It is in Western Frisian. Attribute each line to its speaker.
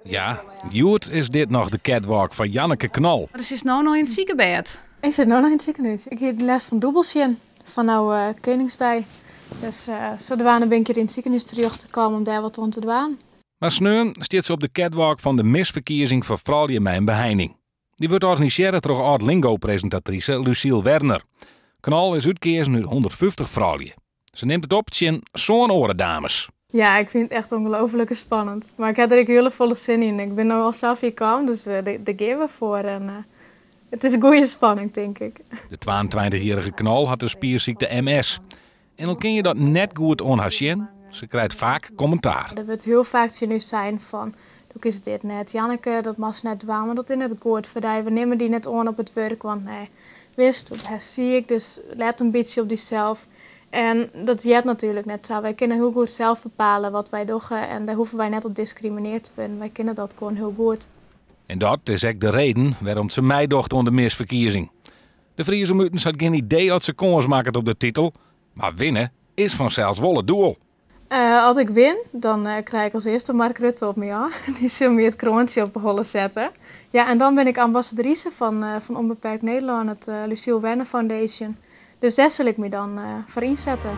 Speaker 1: Ja, hjoed is dit noch de catwalk fan Janneke Knol.
Speaker 2: Mar sitst no noch yn it sikebêd.
Speaker 3: Ik sit no noch yn it sikehûs. Ik hie lêst fan dûbelsjen fanôf Keningsdei. Dus sadwaande bin ik hjir yn it sikehûs terjochte kaam om dêr wat oan te dwaan.
Speaker 1: Mar sneon stiet se op de catwalk fan de missferkiezing foar froulju mei in beheining. Dy wurdt organisearre troch âld-Lingo-presintatrise Lucille Werner. Knol is útkeazen út 150 froulju. Se nimt it op tsjin sân oare dames.
Speaker 3: Ja, ik fyn it echt ongelooflijk spannend. Mar ik ha der ek hiele folle sin yn. Ik bin no al safier kaam, dus dêr gean we foar. En it is goede spanning, tink ik.
Speaker 1: De 22-jierrige Knol hat de spiersykte MS. En al kin je dat net goed oan har sjen, se krijt faak kommentaar.
Speaker 3: Der wurdt hiel faak tsjin ús sein fan, do kinst dit net, Janneke, dat moatst net dwaan, want dat is net goed foar dy. We nimme dy net oan op it wurk, want nee, witst, do bist siik, dus let in bytsje op dysels. En dat heart natuerlik net sa. Wy kinne hiel goed sels bepale wat wy dogge en dêr hoege wy net op diskriminearre te wurden. Wy kinne dat gewoan hiel goed.
Speaker 1: En dat is ek de reden wêrom't se meidocht oan de missferkiezing. De Fries om utens hat gjin idee oft se kâns makket op de titel, mar winne is fansels wol it doel.
Speaker 3: As ik win, dan krij ik as earste Mark Rutte op my ôf. Dy sil my it kroantsje op 'e holle sette. Ja, en dan bin ik ambassadrise fan Onbeperkt Nederlân, it Lucille Werner Foundation. Dus dêr sil ik my dan foar ynsette.